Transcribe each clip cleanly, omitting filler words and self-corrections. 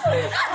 Hallelujah.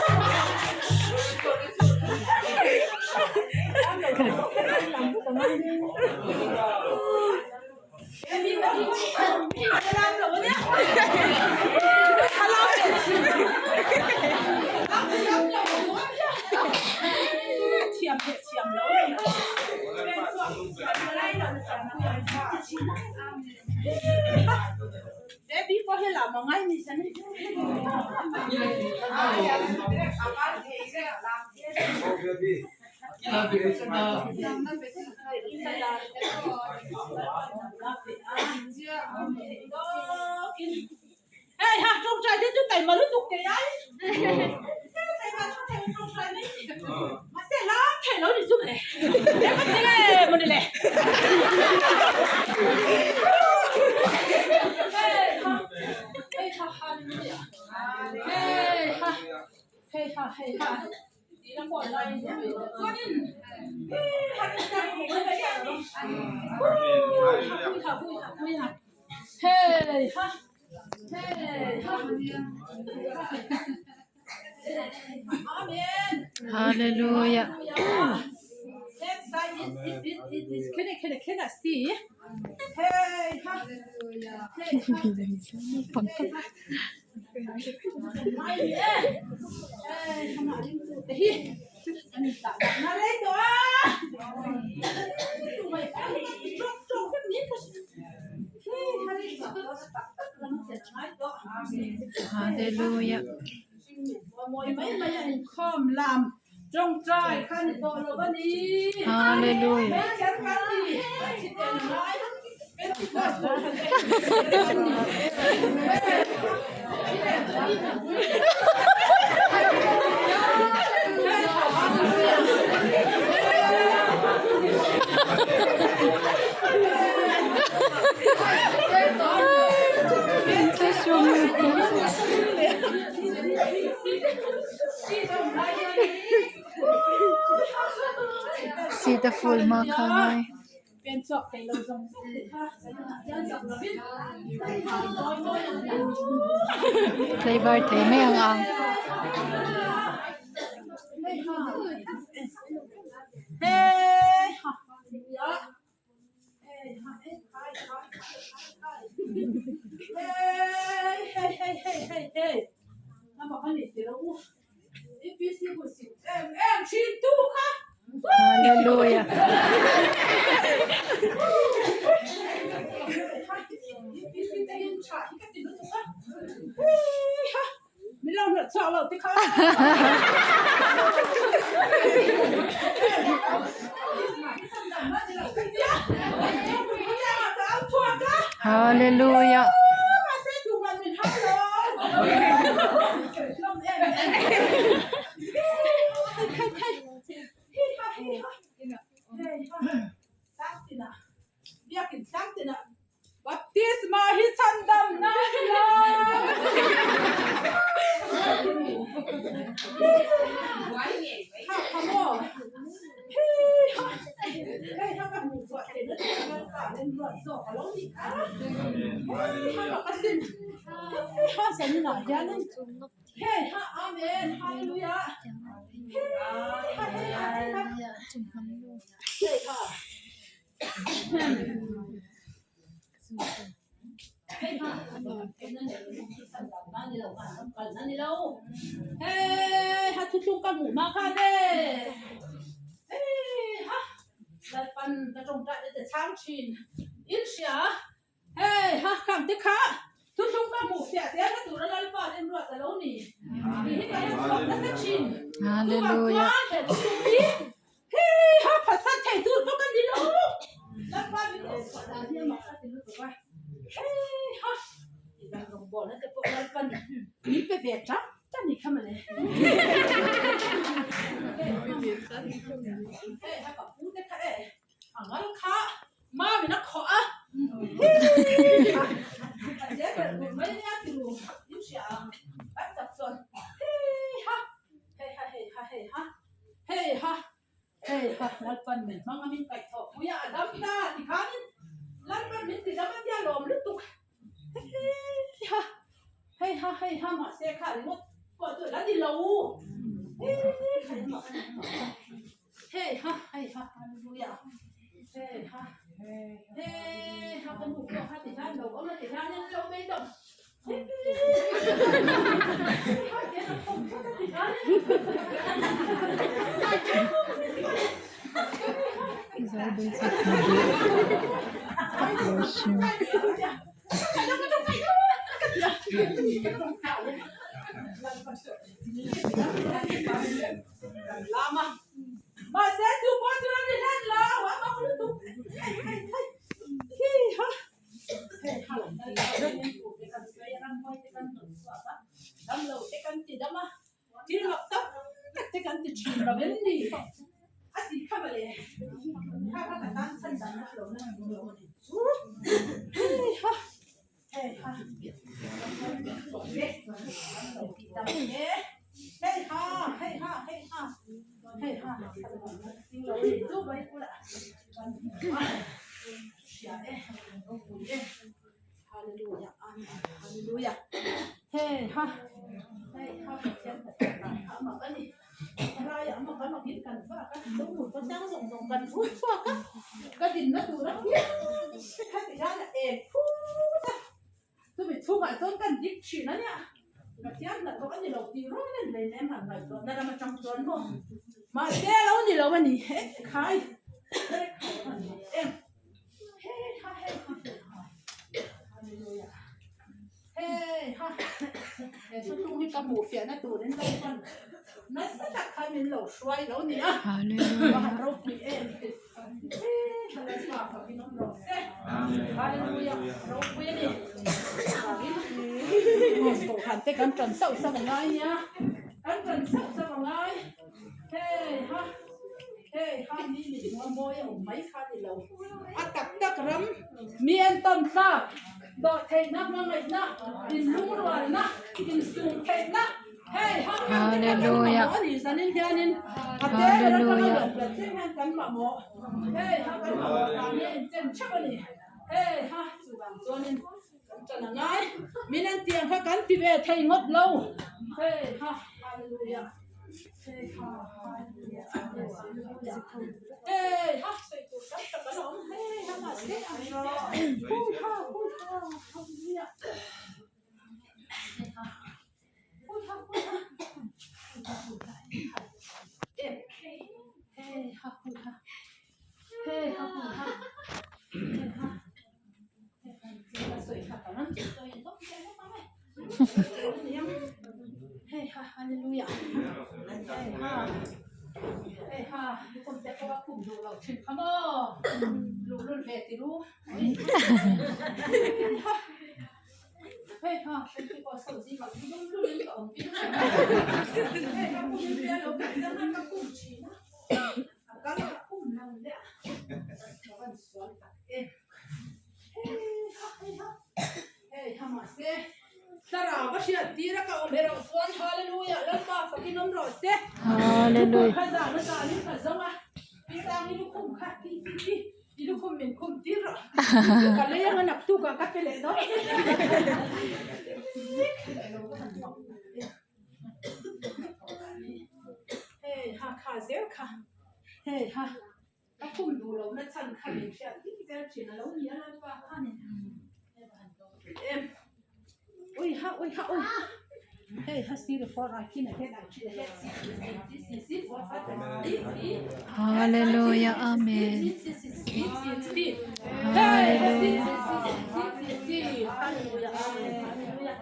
Hallelujah. Hallelujah. Seat a full hma kha a ngai. Tlaivar thei mai ang ang. Hallelujah. Hallelujah. Baptisma hi chhandamna a ni lo. Hallelujah. lo. Hei ha hei ha hallelujah hei ha hei ha ka nu pawh kha ti hian lo awm a ti hian in lo mai dawm Mahse chu pawh chu a ni hlen lo a mak lutuk hei hei hei hi ha hei ha kan sawi a ramhuai te kan rawn chhuak a damlo te kan ti dam a thil mak tak tak te kan ti thin lo em ni a ti kha mawle kha kha ka tan chhan dan na lo na ni lo a ni chu hei ha hei ha hei ha hei ha hei ha hei ha lo ni chu mai pula hria e ropui e hallelujah amen hallelujah hei ha hei ha pathian pathian ha mak ani helai ah mak an awm in kan vak a lungmun pawh tlang zawng zawng kan rut chhuak a ka dinna tur a hian heti hian a eng phut a chumi chhungah chuan kan dik thin a nia pathian hnathawk a ni lo tih rual a ni leh em han ngaihtuah na lam atang chuan maw mahse a lo ni lo a ni he khai he khai a ni em he ha he ha he ha hallelujah he ha he thuthlung hi ka hmuh fiahna turin lo pan nasa tak khan min lo hruai lo ni a Hallelujah. va han ropui em he Lalpa fakin awm rawh se hallelujah ropui a ni kohhran te kan tan sauh sauh a ngai nia kan tan sauh sauh a ngai hei ha hei ha ni mi hmuh a mawi a awm mai kha ni lo a tak tak ram mi entawn thlak dawhtheihna hmangaihna inlungrualna insumtheihna hei ha kan te kha kan mamawh a ni zanin hianin a te ber atanga lian ber thleng hian kan mamawh hei ha kan mamawh dan hi a inchen theuh a ni hei ha chuvang chuanin kan tan a ngai min an tiang kha kan ti ve thei ngawt lo hei ha hallelujah hei ha hallelujah hei ha sawi tur tam tak an awm hei ha mahse a hui ha hui ha hallelujah hei ha hui ha hui ha hui ha hui ha hei ha hui ha hei ha hui ha hei ha Thlarau a hriat tir a ka awm erawh chuan Hallelujah Lalpa fakin awm rawh se. Hallelujah. Kha zan a zan in ka zawng a Pisang i lukhum kha ti ti ti i lukhum min khum tir rawh. Ka lei anga naktuk ah ka pe leh dawn. Hei ha kha zel kha hei ha. Ka khum duh loh na chhan kha min hriat vek zel thin a lo ni a Lalpa khan em ui ha ui ha ui ha hei ha sir for a khin a het a thi a het si si si si for a ti ti Hallelujah Amen Hallelujah Hallelujah Amen Hallelujah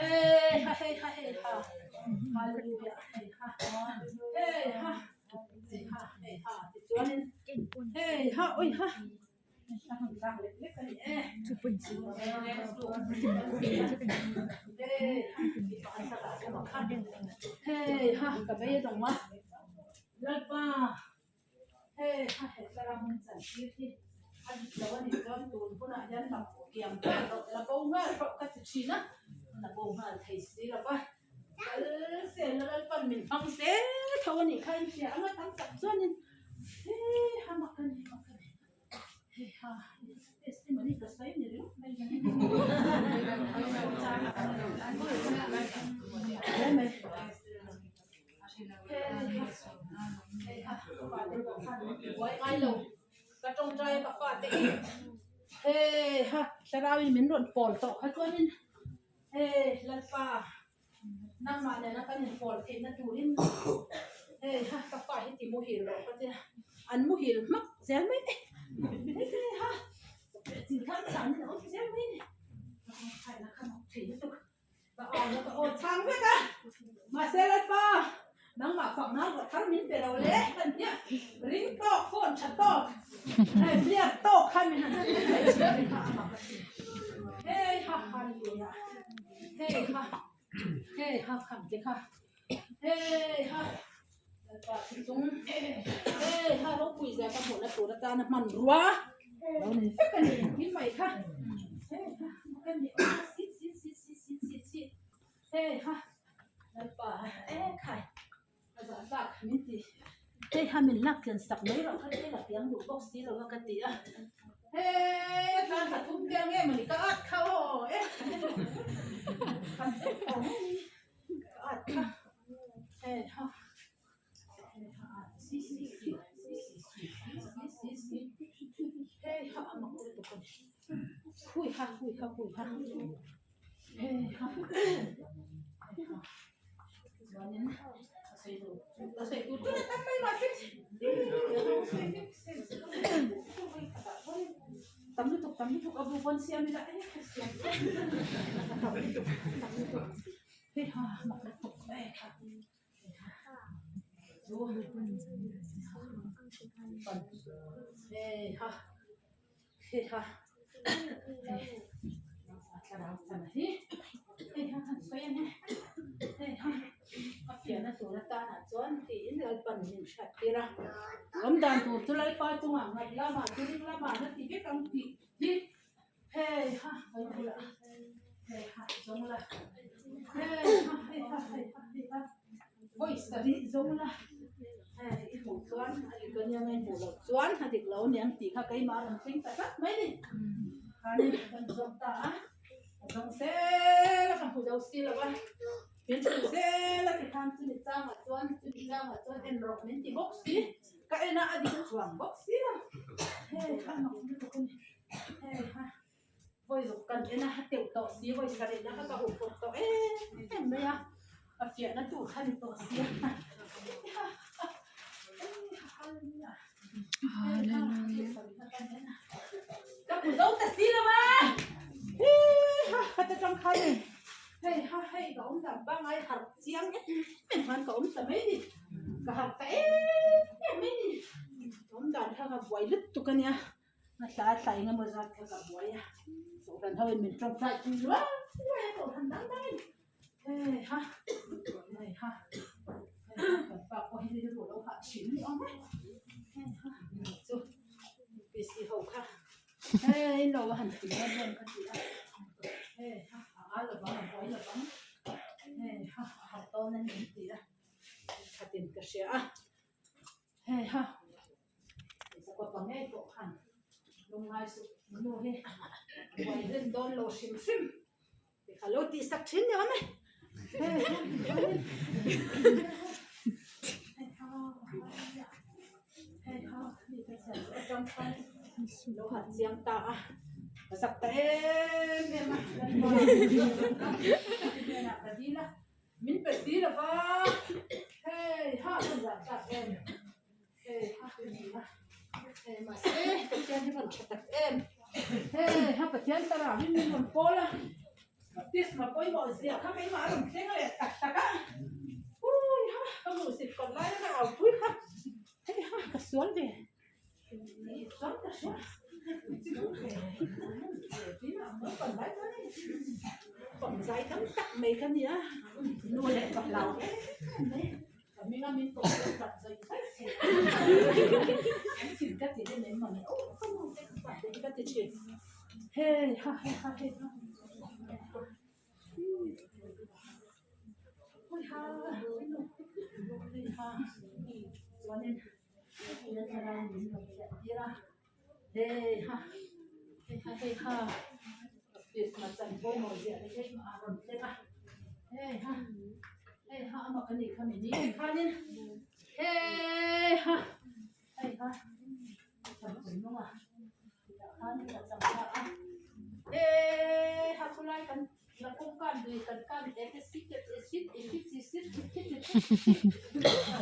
Hey ha hey ha hey ha Hallelujah hey ha hey ha Hei ha ui ha hei ha ka vei a dawng a lalpa hei ha he thlarau hmun chan tir hi a dik lo a nih chuan tun hunah hian la kiam nghal rawh la bo nghal rawh ka ti thin a la bo nghal thei si lo va. Kal sel la Lalpan min hmang zel tho a nih kha in hria anga tam tak chuanin hei ha mak a ni mak a ni hei ha testimony ka sawi ni ringawt mai hian hle mai. ngai lo. Ka tawngtai a ka fate hi hei ha thlarauin min rawn pawl tawh kha chuanin hei Lalpa nangmah nena kan inpawl theihna turin hei ha ka fa hi ti muhil rawh ka tia an muhil hmak zel mai te hei ha chin khan chhan in a awm zel mai ni ka tawngtaina kha mak thei lutuk. Ka aw na ka aw chhang vek a, mahse Lalpa nangmah fak nan ruah thar min pe lo le kan tia ring tawk phone tha tawk hei hliak tawk khan min han hrilh thei thin te kha a mak a sin hei ha hallelujah hei ha hei ha kham te kha hei ha Lalpa chung hei ha ropui zia ka hmuhna tur atana hmanrua lo ni vek a ni engkim mai kha hei ha ka ni sit sit sit sit sit sit sit hei ha Lalpa e khai a zah tlak min ti hei ha min lak tlen sak mai rawh kha te la piang duh bawk si lo a ka ti a hei a tlan thla thum te ang em a ni ka at kha aw e khat vek tawh mai ni ka at kha. Vawi ruk kan en a, a teuh tawh si, vawi sarih na kha ka huh pawp tawh em em mai a, a fiahna tur kha ni tawh si a. Hallelujah. Ka hmu zo ta si lo a, hi ha ka ta tang khan ni, hei ha hei ka awm dan pangai harh chiang em em khan ka awm ta mai ni, ka harh ta em em mai ni, ka awm dan kha ka buai lutuk a nia. A thla a thla eng emaw zat kha ka buai a, kohhran ho in min tawngtai tui luai luai a kohhran dang dang in hei ha hei ha hei ha kan pa pawh hi rilru lo hah thin ni awm e hei ha chu UPC ho kha hei in lo va han ti em em ka ti a hei ha a al lovang a buai lovang hei ha a harh dawn a ni an ti a khatin ka hria a hei ha. Sakawt ngei pawh khan lungngai suh nu hi buai rin dawn lo hrim hrim ti kha lo tih sak thin ni awm e. Hei ha mi ka chhiar chu atang khan lo han chiang ta a ka zak ta em em a hnenah ka dil a min pe si lo va hei ha ka zah tak em. Hei ha hei mahse Pathian hi rawn tha tak em hei ha Pathian thlarau hi min rawn pawl a baptisma pawimawh zia kha keimah a rawn thleng leh tak tak a ui ha ka hmuhsit kawt lai a ka au pui kha hei ha ka sual ve chuan ka hria pawmzai tam tak mai ka nia nu leh pa hlau em em mai. Ka hminga min tawh pawh tlat zaih zaih thei. An thin ka ti em em mawni aw ka nu te ka pa te hi ka ti thin. Hei ha hei ha hei ha. Hei ha hei ha chuanin hei thlalai min rawn fiah tir a. Hei ha hei ha hei ha Christmas chan pawimawh ziah te hei a rawn thleng a hei ha hei ha a mak a nih kha mi ni khanin hei ha hei ha. Changchungnunga tah khan ka chang ta a e ha khulai kan la kawng kan lui kan kan e te sit te te sit e sit si sit sit sit sit sit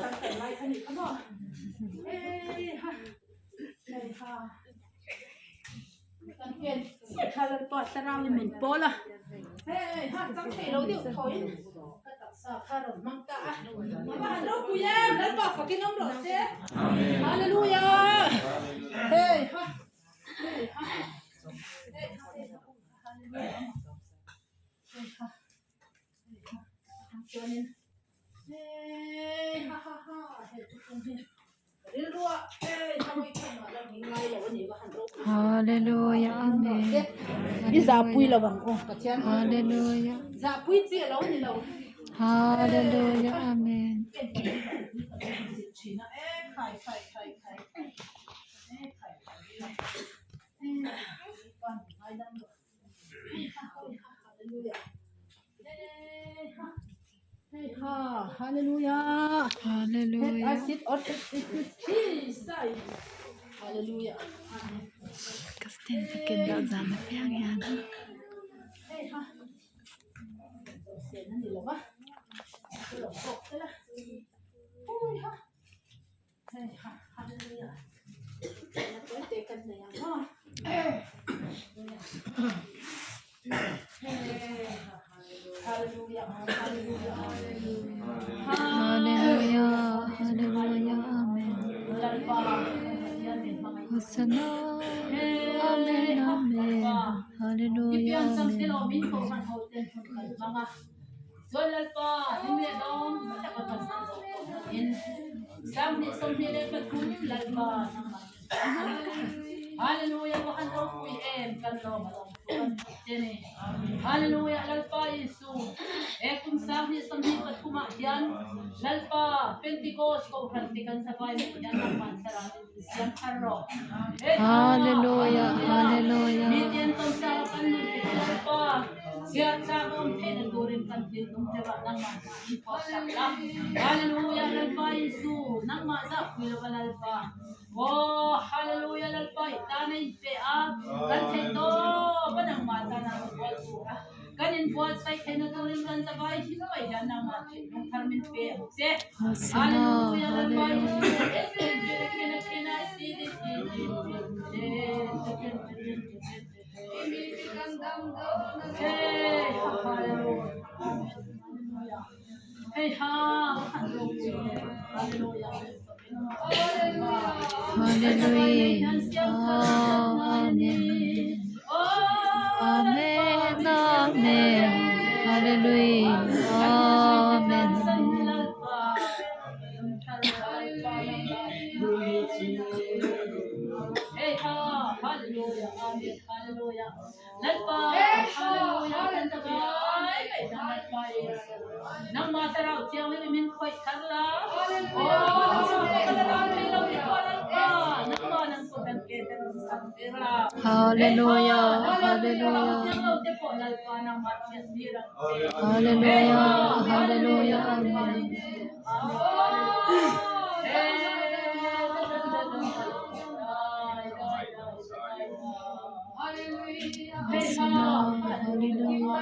kan kan lai kha ni kha maw e ha hei ha kan ken kha lalpa thlarau in min pawl a hei ha chang thei lo deuh thaw in ka taksa kha rawn hmang ta a a han ropui em lalpa fakin awm rawh se hallelujah hei ha hei ha hei ha hallelujah hei ha hei ha chuanin hei ha ha ha hei thuthlung hi Hallelujah Amen. Hallelujah. Hallelujah Amen. Hallelujah. Hallelujah. Hallelujah. Ka stand ka ken loh zan apiang hian. Hallelujah Hallelujah Amen Hosanna Amen Amen Hallelujah Amen Chuan Lalpa hlim leh dawng taka kan hman zawh tawh hnuin 2023 Lalpa nangmah Hallelujah ka han ropui em kan lawm a lawm thu kan hmuh che ni Hallelujah Lalpa Isu he kum 2023 ah hian Lalpa Pentecost kohhran te kan zavai mai hian nangmah thlarau in siam thar rawh Hallelujah Hallelujah mi tian tawn ta kan nun te Lalpa Chhiar tlak a awm theihna turin kan thinlung te rah nangmah hna in phuah sak la. Hallelujah Lalpa Isu nangmah zah pui lova Lalpa. Aw Hallelujah Lalpa i tan a in pe a kan theih tawp a nangmah tan a rawn bual tur a kan in buatsaih theihna turin kan zavai hi mai hian nangmah thinlung thar min pe ang che. Hallelujah Lalpa Isu Hallelujah Amen Amen Amen Hallelujah Amen Hallelujah Hallelujah Hallelujah Hallelujah Amen Hosanna Hallelujah